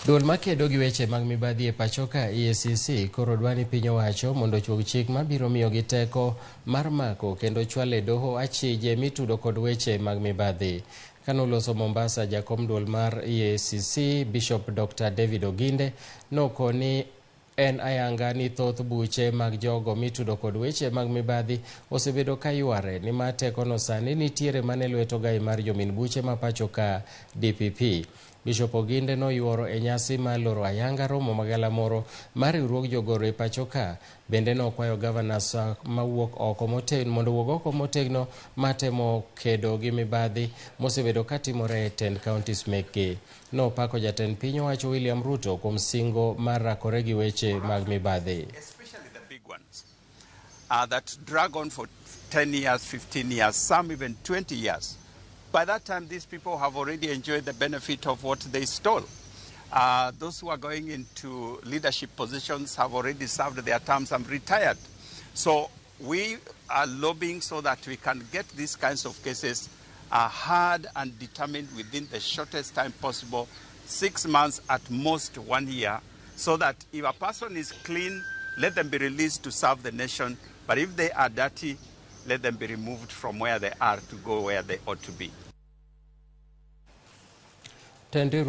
Duol makedo gi weche mag mibadhi e pacho ka EACC koro dwa ni piny owacho mondo ochuog chik mabiro miyogi teko mar mako kendo chwalo e doho achije mitudo kod weche mag mibadhi. Kanoloso Mombasa, jakom duol mar EACC Bishop Dr. David Oginde nokoni en ayanga ni thoth buche mag jogo mitudo kod weche mag mibadhi osebedo ka yware nimar tekono sani nitiere mana e lwet ogai mar jomin buche ma pacho ka DPP. Bishop Oginde noyuoro e nyasi mar loro ayanga romo magalamoro mar riwruog jogoro e pacho ka. Bende nokwayo governors mawuok oko motegno mondo owuog oko motegno matemo kedo gi mibadhi mosebedo katimore e tend counties mekgi. Nopako jatend piny owacho William Ruto kuom singo mar rakore gi weche mag mibadhi. Especially the big ones, that drag on for 10 years, 15 years, some even 20 years. By that time, these people have already enjoyed the benefit of what they stole. Those who are going into leadership positions have already served their terms and retired. So we are lobbying so that we can get these kinds of cases heard and determined within the shortest time possible, 6 months at most, one year, so that if a person is clean, let them be released to serve the nation. But if they are dirty, let them be removed from where they are to go where they ought to be. Tend riwruok